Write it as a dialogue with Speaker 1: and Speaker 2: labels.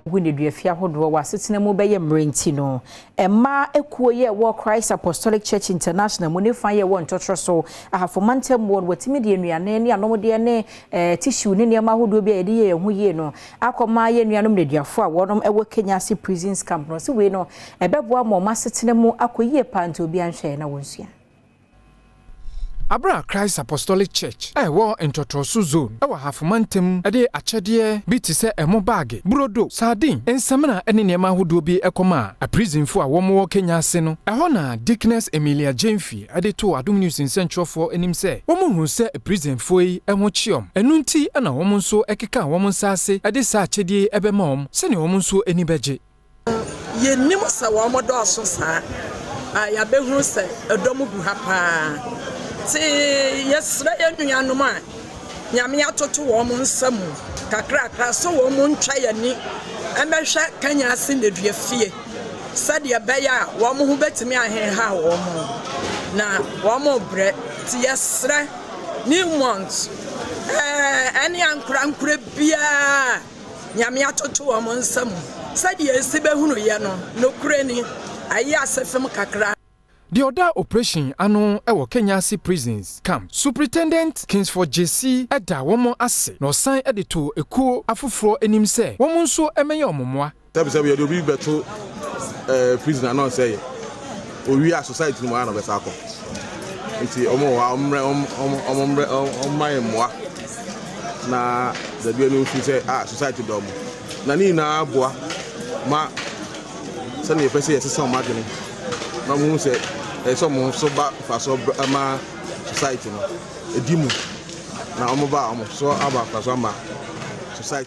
Speaker 1: Gu nneduafie ahodoɔ wɔ asetena mu bɛyɛ mmerɛ nti no, mmaa ekuo yi a ɛwɔ Christ Apostolic Church International mu ne fa yɛ wɔ Ntɔtorɔ so Ahafo mantam wɔ no, wɔtumi de nnuane ne anomdeɛ ne tissue ne nneɛma ahodoɔ bi a yɛde yɛ yɛn ho yie no akɔma yɛn nuanom nneduafoɔ a wɔnom ɛwɔ Kenyasi Prisons Camp no. Sɛ wei no ɛbɛboa ma ɔmo asetena mu akɔ yie paa, nti obi anhwɛ na wɔnsua.
Speaker 2: Abere Christ Apostolic Church a ɛwɔ Ntɔtɔso Zone ɛwɔ Ahafoma ntam de akyɛdeɛ bi te sɛ ɛmo baage, burodo, sardine, nsamina ne nneɛma ahodoɔ bi kɔma aprisonfo a wɔwɔ Kenyase no, ɛhɔ na Deaconess Emilia Jemfi de to Adom News nsɛntwerɛfoɔ anim sɛ wɔn hu sɛ aprisonfoɔ yi ho kyeɔm, ɛno nti na wɔn nso keka wɔn nsa ase de saa akyɛdeɛ yi bɛma wɔn sɛnea wɔn nso ani bɛgye.
Speaker 3: Yɛnim sɛ wɔn dɔɔso saa a, yɛabɛhunu sɛ ɛdɔm gu ha paa, nti yɛsrɛ yɛn nuanom a Nyame atoto wɔn nsa mu kakrakra so wɔn ntwa yɛn ani ɛmɛhwɛ Kenyase nnedua fie sɛdeɛ ɛbɛyɛ a wɔn ho bɛtumi ahenha wɔn na wɔn brɛ. Nti yɛsrɛ Newmont ɛne ankorankora biara Nyame atoto wɔn nsa mu sɛdeɛ esi bɛhunu yɛ no, nokorɛ ni, ayi ase fam kakra.
Speaker 2: Deɛ ɔda operation ano wɔ Kenyase Prisons Camp, Superintendent Kingsford Jesi, da wɔn ase na ɔsan de to ekuo afoforɔ anim sɛ wɔn nso mmɛyɛ wɔn mmoa.
Speaker 4: Sɛbisɛbi, yɛde obi bɛto prison anɔ sɛ yɛ owie a, society no mu ara na ɔbɛsa akɔ, nti ɔmo wɔ hɔ a, ɔmo ɔmo ɔmo mmerɛ ɔmo ma yɛ mmoa na dabi no nfi sɛ a society dɔ ɔmo na ne nyinaa boa ma sɛnea yɛpɛ sɛ yɛsesa ɔmo adwene na ɔmo hu sɛ ɛyɛ sɛ ɔmo nso ba mfasoɔ ma society no edi mu na ɔmo ba a, ɔmo so aba mfasoɔ ama society.